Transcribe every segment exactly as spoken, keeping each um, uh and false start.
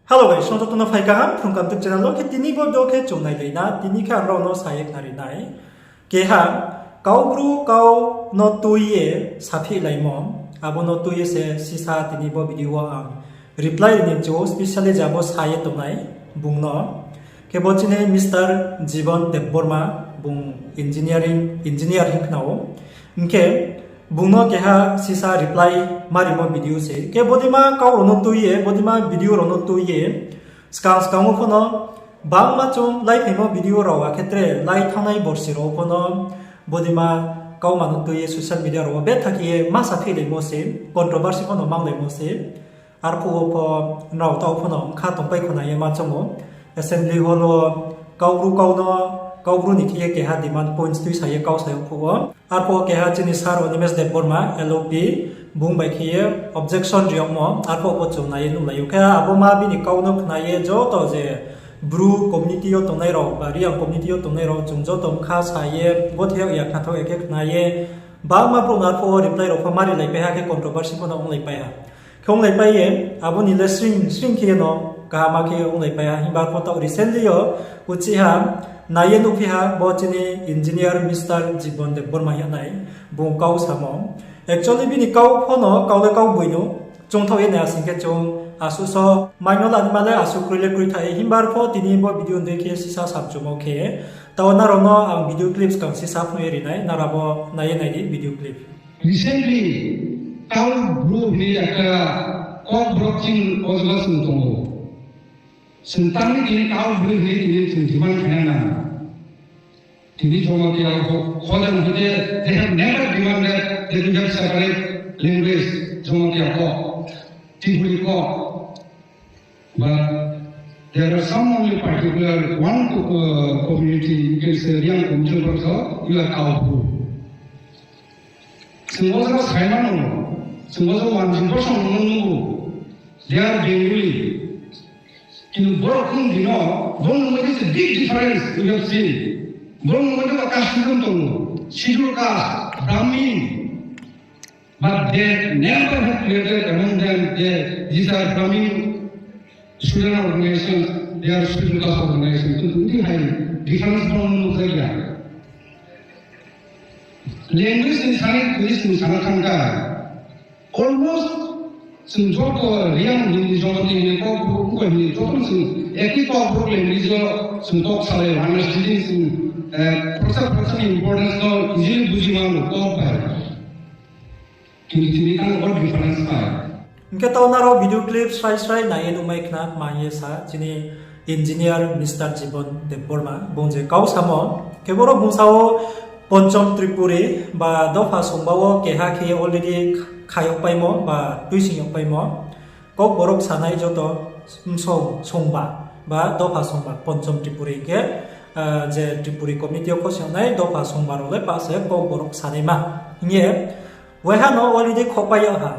Hello guys, song joto no phai kaham, Phrung Kaham YouTube channel wo khe tini bo do khe chung nailai na, tini khe ang rao no sa ye khnari nai. Keha, kau bru kau no tui ye saphihlaimo, abo no tui ye se sisa tini bo video wo ang reply ri ni mchu ou, specially je abo sa ye tongnai bung no. Khe bo chini Mister Jibon Debbarma, bung engineering, engineer hing khna ou. Hing khe, bung no keha sisa reply ma rimo video se. Khe bodima kau rao no tui ye, bodima video rao no tui ye, skang skang wo pho no, bangma chung láiphaimo video rao, akhe tre lai thanngnai borsi rao pho no, bodima kauma no tui ye social media rao wo betha khe ye ma saphihlaimo se, controversy pho no manglaimo se. Arphuh wo pho nrao taoh pho no bkha tongpai khna ye ma choung ou. Assembly hall wo kau bru kau no, kau bru ni khe ye keha demand points tuisa ye kau sa yag phuh wo. Arphuh wo keha chini sir Animesh Debbarma, L O P, bung bai khe ye objection ri yagmo, arphuh wo pho chung nai ye nuhlai ou. Khe abo ma bini kau no khna ye joto je bru community yo tongnai rao, ba Reang community yo tongnai rao, chung joto bkha sa ye, gothe yag ya khnathaoh ya khe khna ye, bangma brouh no arphuh wo reply rao pho ma rilaipai ha khe controversy pho no onglaipai ha. Khe onglaipai ye, abo ni le sring, sring khe ye no, kaham khe onglaipai ha. Himba arphuh taoh recently yo, uchih ha, nai ye nuhphi ha, bo chini engineer Mister Jibon Debbarma hing ye nai, bung kau samo. Actually bini kau pho no, kau le kau boi no, choungthaoh ye nai asing khe chung, asuh so, mai no la nima le asuh kroi le kroi tha ye, himba arphuh tini bo video ni dei khe sisa samchumo khe, taoh nrao no ang video clips skang sisa phnuh ye ri nai, nrao bo nai ye nai di video clip. Recently, kau bru hini ekta Kokborok chini ojla sung tongo. Sung tangni tini kau bru hini tini sung demand khaina nang. Tini Jamatia ho-, Kok Borok hini, they have never demanded that we have separate language, Jamatia Kok, Tripuri Kok. But there are some only particular one, uh, community, you can say Reang community also, you are kau bru. Sung ojla saimano, sung ojla one hundred percent no nugo. They are Bengali. Kintu borok wng di no, borok ni mojhe se big difference we have seen. Borok ni mojhe ba casteism tongo, scheduled caste, Brahmin. But they never have created among them, they, these are Brahmin, student organization, they are scheduled caste organization. Kintu wngdi hai difference borok ni mojhe ya. Language ni sani, English ni sana thangkha. Almost chwng joto Reang, Hindi, Jamatia, Hindi, Kokborok, hini joto chwng eki Kokborok language o chwng kok salai, understanding chwng, eh, khoroksa khoroksa ni importance no easily buji mano kok bai. Kintu tini tang o difference pai. Hingkhe taoh nrao video clip srai srai nai ye nuhmai khna, ma hing ye sa chini engineer Mister Jibon Debbarma, bung je kau samo, khe boro bung sa o Ponchom Tripuri ba dopha songba o keha khe already kha-, khayag paimo ba tuising yag paimo. Kokborok sanai joto msong songba ba dopha songba Ponchom Tripuri khe, ah, je Tripuri committee o khosing nai dopha songba rao le pa se Kokborok sanaima hing ye. Waiha no already khopai yag ha.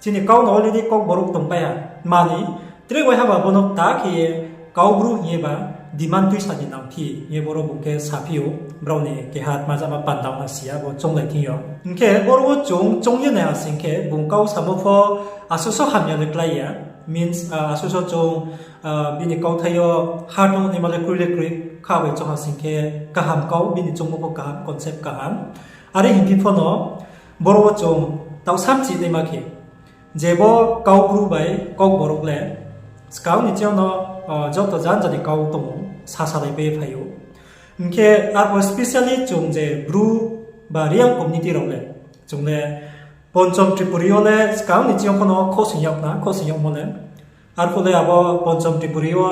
Chini kau no already Kokborok tongpai ha. Mani, tre waiha ba bono kta khe ye kau bru hing ye ba demand tuisa ni nangphi hing ye boro bung khe saphi ou, brao ni keha tma jama panda ong ha si ya bo chounglai thing yo. Hingkhe boro wo chung choung ye nai ha sing khe bung kau samo pho asuh so hamya le klái ya. Means, ah, asuh so chung, ah, bini kauthai yo ha tong naima le kroi le kroi kha bai choung ha sing khe kaham kau, bini choungmo pho kaham, concept kaham. Are hingphi pho no boro wo chung taoh samchi naima khe, je bo kau bru bai Kokborok le skang ni ching yo no, ah, joto janja ni kau tong ou, sasalai pai phai ou. Hingkhe arpho specially chung je bru ba Reang community rao le, chung le Ponchom Tripuri yo le skang ni ching yo pho no khosing yag na, khosing yagmo le. Arphuh le abo Ponchom Tripuri yo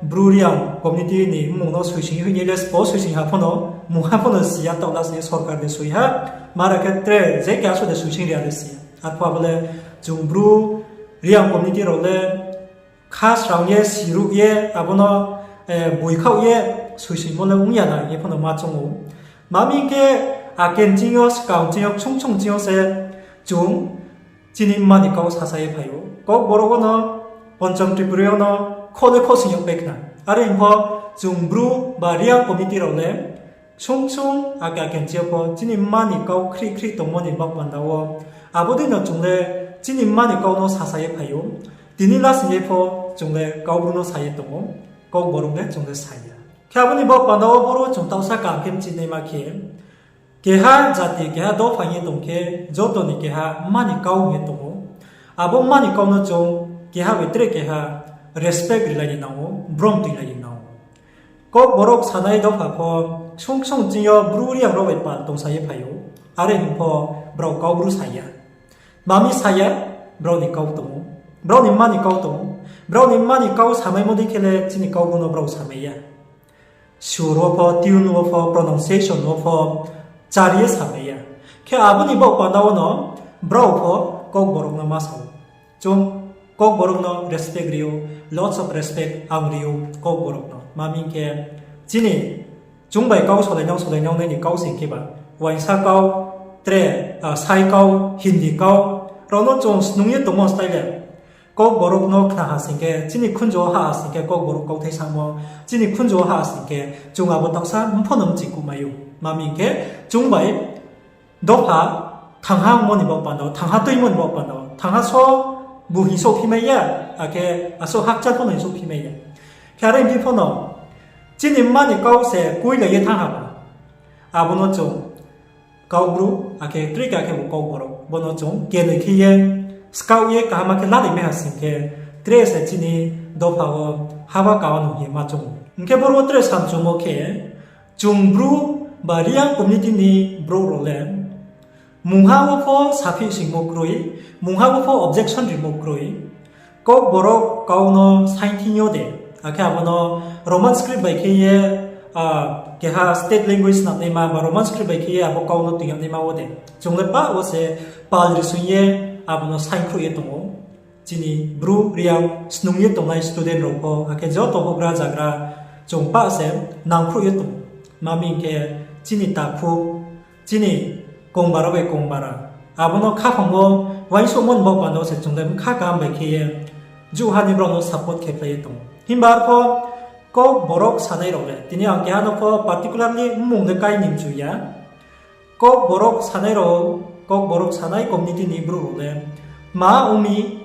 bru Reang community ni mmung no soising hoih ni le spo soising ha pho no, mungha pho no si ya, taoh la si sorkar de soi ha, mara khe tre je keha so de soising ri ya de si ya. Arphuh abo le chung bru Reang community rao le kha srang ye, siruh ye, abo no, eh, boi khaoh ye, soisingmo le ong ya na hing ye pho no ma choung ou. Ma mi khe aken ching yo, skang ching yo, ksung ksung ching yo se chung chini mma ni kau sasa ye phai ou. Kokborok wo no, Ponchom Tripuri yo no, khoh le khoh sing yag pai khna. Are hing pho chung bru ba Reang community rao le, ksung ksung ake aken ching yo pho chini mma ni kau khrih khrih tongmo ni bak panda wo. Abo dei no chung le chini mma ni kau no sasa ye phai ou. Tini lasing ye pho chung le Kaubru no sa ye tong ou, Kokborok le chung le sa ya. Khe abo ni baoh panda wo boro chung taohsa kaham khe mchihnaima khe, keha jati, keha dopha hing ye tong khe, joto ni keha mma ni kau hing ye tong ou. Abo mma ni kau no chung keha bai tre keha respect rilai ni nang ou, brom tuilai ni nang ou. Kokborok sanai dopha pho ksung ksung ching yo Bru Reang rao bai pal tongsa ye phai ou, are hing pho brao Kaubru sa ya. Mami sa ya, brao ni kau tong ou. Brao ni mma ni kau tong ou. Brao ni mma ni kau samaimo dei khe le chini Kaubru no brao samai ya. Sur wo pho, tune wo pho, pronunciation wo pho, chari ye samai ya. Khe abo ni baoh panda wo no brao pho Kokborok no ma sa ou. Chung Kokborok no respect ri ou, lots of respect ang ri ou Kokborok no. Mami hing khe chini chung bai kau solai nang, solai nang nai ni kau sing khe ba, uaingsa kau, tre, ah, Sai kau, Hindi kau, rao no chung snung ye tongmo style le. Kokborok no khna ha sing khe, chini khunju wo ha ha sing khe, Kokborok kauthai samo, chini khunju wo ha ha sing khe, chung abo taohsa mpho no mchikuhmai ou. Mami hing khe, chung bai dopha thangha ongmo ni baoh panda wo, thangha tuimo ni baoh panda wo, thangha so bu hing souhphimai ya, akhe aso hakchal pho no hing souhphimai ya. Khe are hing phi pho no, chini mma ni kau se kuilai ye thanng ha ba. Abo no chung Kaubru, akhe tre khe akhe bo Kokborok, bo no chung kenoi khe ye, skaoh ye kaham khe lalai mai ha sing khe, tre se chini dopha wo haba ka wo nung ye ma choung ou. Hing khe boro wo tre samchumo khe, chung Bru ba Reang community ni brouh rao le, mungha wo pho saphi singmo kroi, mungha wo pho objection rimo kroi, Kokborok kau no saingthing yo de, akhe abo no Roman script bai khe ye, ah, keha state language snamnaima ba Roman script bai khe ye abo kau no toing yagnaima wo de, chung le pah wo se pal risoing ye abo no saingkhruh ye tong ou. Chini Bru Reang snung ye tongnai student rao pho, akhe joto houhgra zagra chung pah se nangkhruh ye tong ou. Mami hing khe chini takhu, chini kongbara bai kongbara, abo no khaphang wo uaingsouhmo ni baoh panda wo se chung le bkha kaham bai khe ye, juha ni brao no support khe phlai ye tong ou. Himba arpho Kokborok sanai rao le, tini ang keha no pho particularly mmung le kai ni mchu ya. Kokborok sanai rao, Kokborok sanai community ni brouh rao le, ma ong mi,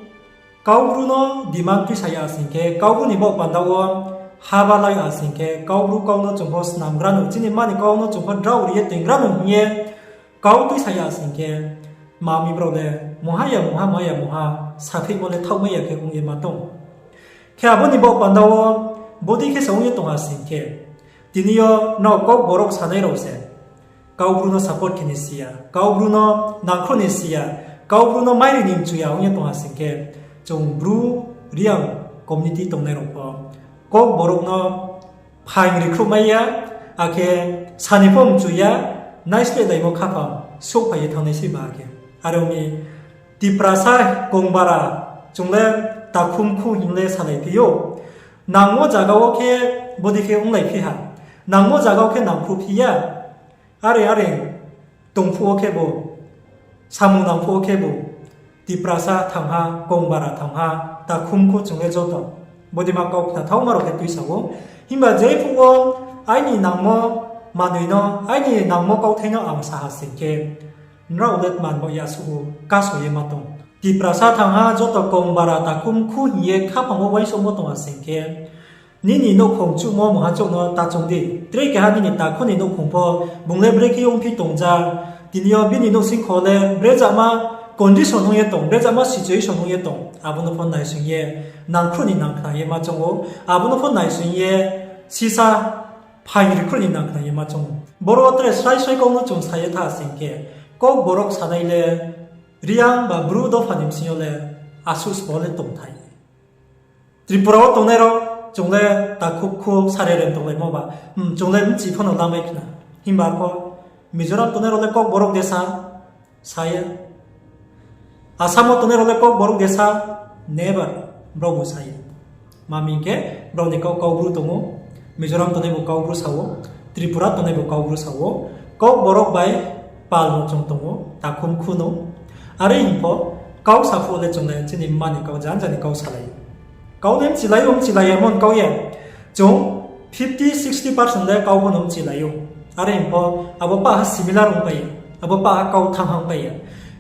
Kaubru no demand tuisa ya sing khe, Kaubru ni baoh panda wo haba lai ya sing khe, Kaubru kau no chung pho snamgra no, chini mma ni kau no chung pho drao ri ye toinggra no hing ye, kau tuisa ya sing khe, mami brao le mungha ya mungha, mungha ya mungha, sapheihmo le thaohmai ya khe ong ye ma tong. Khe abo ni baoh panda wo, bodei khe se ong ye tong ha sing khe, tini yo nrao Kokborok sanai rao se Kaubru no support khe ni si ya, Kaubru no nangkhruh ni si ya, Kaubru no mairi ni mchu ya ong ye tong ha sing khe, chung Bru Reang community tongnai rao pho Kokborok no phaing rikhruhmai ya, akhe sani pho mchu ya, naisleh laimo khaphang souhphai ye thanngnai sei ba khe. Are ong mi, Tiprasa kongbara, chung le takhumkhu hing le salai phi ou. Nangmo zaga wo khe bodei khe onglai phi ha. Nangmo zaga wo khe nangkhruh phi ya. Are are tongphuh wo khebu, samung nangphuh wo khebu, Tiprasa thangha, kongbara thangha, takhumkhu chung le joto bodeima kau khnathaoma rao khe tuisa ou. Himba jephuh wo aini nangmo manoi no, aini nangmo kauthai no ang sa ha sing khe, nrao le tma ni baoh yasuh ou, kaso ye ma tong. Tiprasa thangha joto kongbara takhumkhu hing ye khaphang wo uaingsouhmo tong ha sing khe, nini nouhkhong chuhmo mungha chouh no ta choung di. Tre keha nini takhu ni nouhkhong pho, bung le brekhe ongphi tong ja, tini yo bini nouhsingkho le brezama condition ong ye tong, brezama situation ong ye tong, abo no pho naisoing ye, nangkhruh ni nangkhna ye ma choung ou, abo no pho naisoing ye, sisa phaing rikhruh ni nangkhna ye ma choung ou. Boro tre srai srai kau no chung sa ye tha sing khe, Kokborok sanai le Reang ba Bru dopha ni bsing yo le asuh sbo le tongthai. Tripura wo tongnai rao, chung le takhumkhu sare rem tonglaimo ba, hmm, chung le mchi pho no lamai khna. Himba arpho Mizoram tongnai rao le Kokborok de sa, sa ya. Assam wo tongnai rao le Kokborok de sa, never, brao bu sa ya. Mami hing khe, brao ni kau Kaubru tong ou, Mizoram tongnai bu Kaubru sa ou, Tripura tongnai bu Kaubru sa ou, Kokborok bai pal no chung tong ou, takhumkhu no. Are hing pho, kau saphuh le chung le chini mma ni kau, janja ni kau salai ou. Kau le mchilai ou, mchilai ya mon kau ye. Chung fifty, sixty percent le kau pho no mchilai ou. Are hing pho, abo pah ha similar ongpai ya, abo pah ha kau thangha ongpai ya.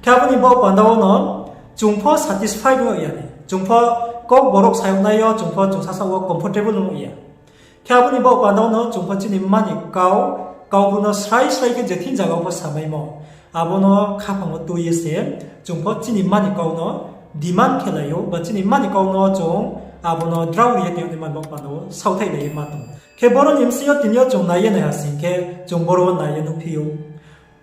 Khe abo ni baoh panda wo no, chung pho satisfied ong ya ni. Chung pho Kau borok sayouhnai yo chung pho chung sasaoh wo comfortable ong ya. Khe abo ni baoh panda no chung pho chini mma ni kau, Kaubru no srai srai khe je thing zaga wo pho samaimo, abo no khaphang wo tui ye se chung pho chini mma ni kau no demand khe lai ou, ba chini mma ni kau no chung abo no drao ri ye tong ni mani baoh panda wo saohthaih lai ye ma tong ou. Khe boro ni bsing yo tini yo chung nai ye nai ha sing khe, chung boro wo nai ye nuhphi ou.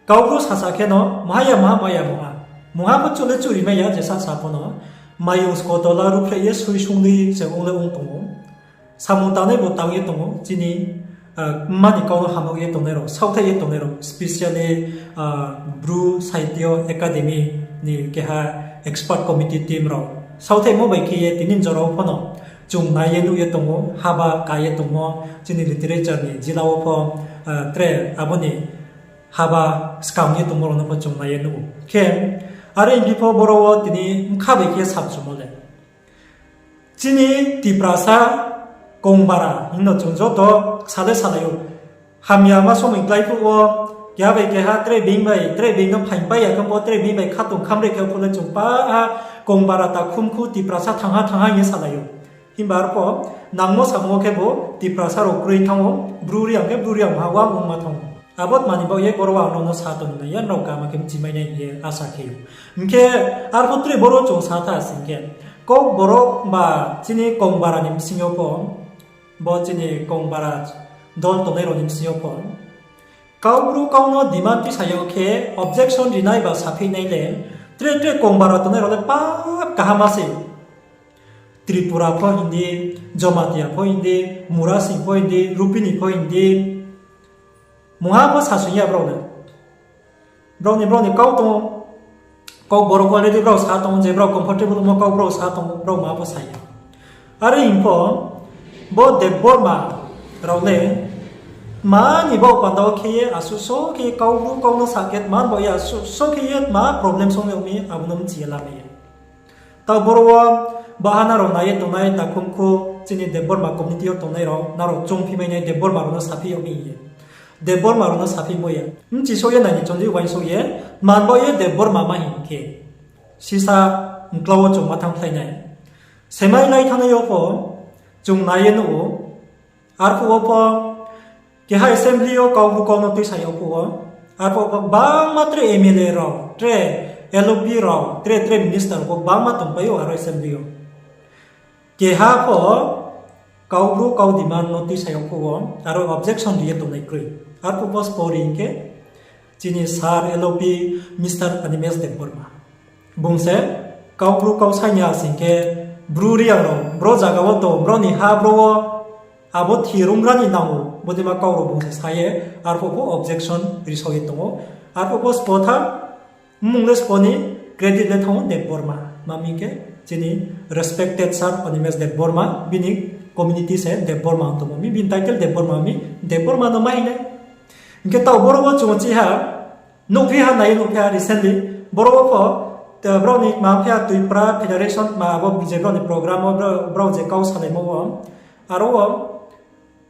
Kaubru sasa khe no maha ya maha, maya maha, mungha pho chuh le chuh ri mai ya, je sasa pho no mayung skotola ruhphreh ye sui sung dei se ong le ong tong ou. Samung tangnai bo tang ye tong ou, chini mma ni kau no hamyag ye tongnai rao, saohthaih ye tongnai rao, specially Bru Sahitya Academy ni keha expert committee team rao saohthaihmo bai khe ye tini jora wo pho no chung nai ye nuh ye tong ou, haba ka ye tongmo chini literature ni jila wo pho tre abo ni haba skang ye tongmo rao no pho chung nai ye nuh ou. Khe are hing phi pho boro wo tini bkha bai khe samchumo le, chini Tiprasa kongbara hing no chung joto sa le salai ou. Hamya ma somoi klái phuh wo, keha bai keha tre being bai tre being no phaingpai ya khe pho, tre being bai khatong khamre khe pho le chung pa ha kongbara takhumkhu Tiprasa thangha thangha hing ye salai ou. Himba arpho nangmo samung wo khebu Tiprasa rao kroi thanng ou, Bru Reang khe Bru Reang ha uang ongma thanng ou. Abo tma ni baoh ye boro ang nrao no sa tong nai ya, nrao kama khe mchimai nai hing ye asa khe ou. Hing khe arpho tre boro chung sa tha sing khe, Kokborok ba chini kongbara ni bsing yo pho, bo chini kongbara dol tongnai rao ni bsing yo pho, Kaubru kau no demand tuisa yag khe objection rinai ba saphihnai le, tre tre kongbara tongnai rao le pap kaham ma se. Tripura pho hing di, Jamatia pho hing di, Murasing pho hing di, Rupini pho hing di, mungha pho sasoing ya brao le. Brao ni, brao ni kau tong ou. Kokborok already brao sa tong ou, je brao comfortable mo kau brao sa tong ou, brao ma pho sa ya. Are hing pho, bo Debbarma rao le, tma ni baoh panda wo khe ye asuh so khe ye Kaubru kau no sa khe, tma ni baoh ye asuh so khe ye tma problem song yag mi, abo no mchi ye lamai ya. Taoh boro wo baha nrao nai ye tongnai takhumkhu chini Debbarma community yo tongnai rao, nrao choungphi mai nai Debbarma rao no saphi yag mi hing ye. Debbarma rao no saphi mo ya. Mchisouh ye nai ni chondri uaingsouh ye, tma ni baoh ye Debbarma ma hing khe, sisa mklau wo chung ma thanngkhlai nai. Semai lai thanngnai yo pho chung nai ye nuh ou. Arphuh wo pho keha assembly yo Kaubru kau no tuisa yag phuh wo, arphuh pho gbangma tre M L A rao, tre L O P rao, tre tre minister rao pho gbangma tongpai ou aro assembly yo. Keha pho Kaubru kau demand no tuisa yag phuh wo, aro objection ri ye tongnai kroi. Arphuh pho spo ri hing khe, chini sir L O P Mister Animesh Debbarma. Bung se Kaubru kau saing ya sing khe, Bru Reang rao, bro zaga wo tong, brao ni ha bro wo, abo thi rungra ni nang ou, bodeima kau rao bung se sa ye, arphuh pho objection risao ye tong ou. Arphuh pho spo tha, mmung le spo ni credit le thanng ou Debbarma. Ma mi khe chini respected sir Animesh Debbarma, bini community se Debbarma ong tongmo mi, bini title Debbarma mi, Debbarma no ma hing nai. Hing khe taoh boro wo chung chi ha, nuhphi ha, nai nuhphi ha recently, boro wo pho, brao ni tma phi ha Twipra Federation tma abo je brao ni program wo, brao je kau salaimo wo, aro wo,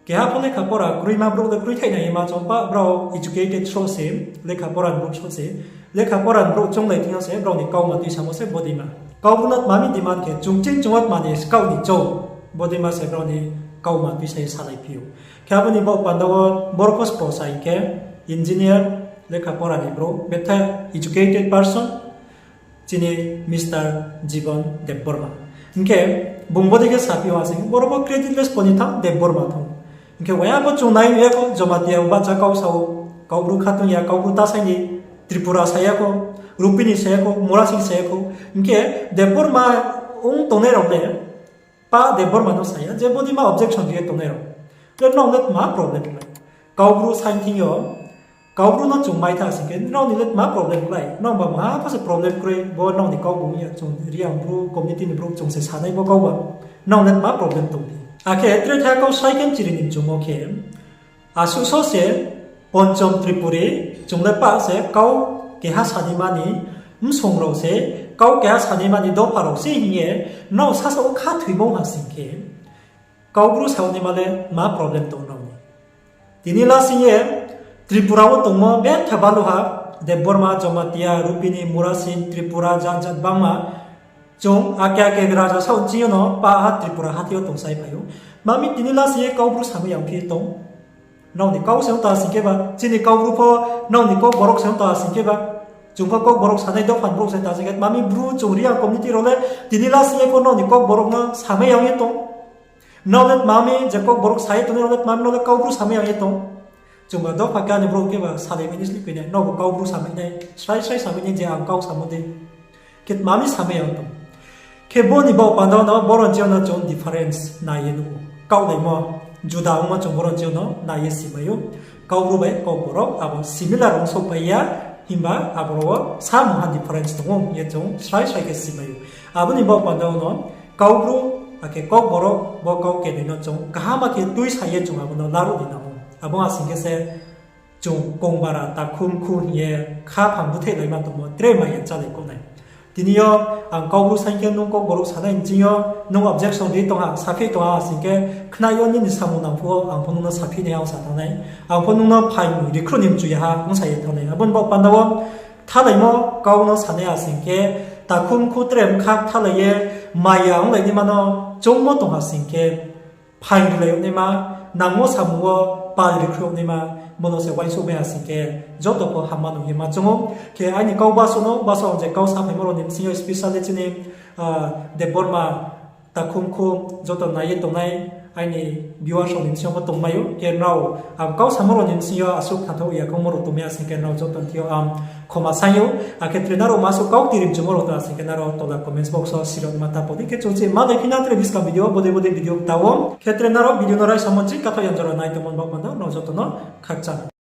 keha pho lekha pora kroima brouh le kroithaih nai ma chong pa, brao educated sroh se, lekha pora ni brouh sroh se, lekha pora ni brouh chounglai thing yo se brao ni kauma tuisamo se bodeima. Kaubru no tma mi demand khe, chung ching chung wo tma ni skaoh ni chou, bodeima se brao ni kauma tuisa ye salai phi ou. Khe abo ni baoh panda wo boro pho spo sa hing khe, engineer, lekha pora ni brouh, betha educated person, chini Mister Jibon Debbarma. Hing khe bung bodei khe saphi ha sing, boro pho credit le spo ni thanng, Debbarma thanng. Hing khe waya pho chung nai nuh ya kho, Jamatia bahcha kau sa ou, Kaubru khatung ya, Kaubru ta sai ni, Tripura sa ya kho, Rupini sa ya kho, Murasing sa ya kho. Hing khe Debbarma ong tongnai rao le, pa Debbarma no sa ya, je bodeima objection ri ye tongnai rao. Je nrao le tma problem klái? Kaubru saing thing yo, Kaubru no chung mai tha sing khe, nrao ni le tma problem klái? Nrao ba maha pho se problem kroi, bo nrao ni kau bung ya, chung Reang bru community ni brouh chung se sanai bo kau ba. Nrao le tma problem tong di? Akhe tre tha kau sai khe chiri ni chung ou khe, asuh so se Ponchom Tripuri, chung le pah se kau keha sanaima ni bsong rao se, kau keha sanaima ni dopha rao se hing ye, nrao sasaoh wo khathoimo ha sing khe, Kaubru saonaima le tma problem tong nrao ni? Tini lasing ye Tripura wo tongmo betha baluha, Debbarma, Jamatia, Rupini, Murasing, Tripura, jat jat bangma, Chung ake ake raja saoh ching yo no pa ha Tripura hathái yo tong sai phai ou. Mami tini lasi ye Kaubru samai ya ongphi tong. Nrao ni kau se ong ta sing khe ba, chini Kaubru pho nrao ni Kokborok se ong ta sing khe ba. Chung pho Kokborok sanai dopha ni brouh se ta sing khe, mami Bru chung Reang community rao le tini lasi ye pho nrao ni Kokborok no samai ya ong ye tong. Nrao le mami je Kokborok sa ye tongnai rao le mami nrao le Kaubru samai ya ong ye tong. Chungba dopha kani brouh khe ba salai mai ni slih phi nai, nrao bo Kaubru samai nai, srai srai samai nai je ang kau samo dei. Khe mami samai ya ong tong. Khe bo ni baoh panda no boro ni ching yo no chung difference nai ye nuh ou. Kaohlaimo, juda ongmo chung boro ni ching yo no nai ye simai ou. Kaubru bai Kokborok abo similar ong souhpai ya, himba aboro wo samungha difference tong ou hing ye chung srai srai khe simai ou. Abo ni baoh panda no Kaubru akhe Kokborok bo kau kenoi no chung kaham khe tuisa ye chung abo no laruh ni nang ou. Abo asing khe se chung kongbara takhum khu hing ye khaphang búthaih laima tongmo tre maya chálai kouh nai. Tini yo ang Kaubru saing khe nung Kokborok sanai ni ching yo nung objection ri tong ha, saphi tong ha asing khe khna yo nini samung nang phuh wo ang pho nung no saphi nai ha ong sa thanng nai. Ang pho nung no phaing rikhruh ni mchu ya ha ong sa ye thanng nai. Abo ni baoh panda wo kthalaimo kau no sanai asing khe takhum khu tre bkha kthalai ye maya onglai naima no choungmo tong ha sing khe phaing rilai yag naima, nangmo samung wo pal rikhruh yag naima, bo no se uaingsouh bai asing khe joto pho hamma nung ye ma choung ou. Khe aini kau basuh no, basuh ang je kau saphaimo rao ni bsing yo specially chini, ah, Debbarma takhum khu joto nai ye tongnai aini viewers rao ni bsing yo pho tongmai ou. Khe nrao ang kau samo rao ni bsing yo asuh khnathaoh ya khongmo rao tongmai asing khe nrao joto ni thing yo ang khoma saing ou. Akhe tre nrao ma asuh kau tirimchumo rao tong asing khe nrao tola comments box wo sirao ma ta pho di. Khe chung se ma dei phi na tre buskang video, bodei bodei video kta wo. Khe tre nrao video no raisamo ching kathaoh yang jora nai tongmo ni baoh panda nrao joto no khakchang.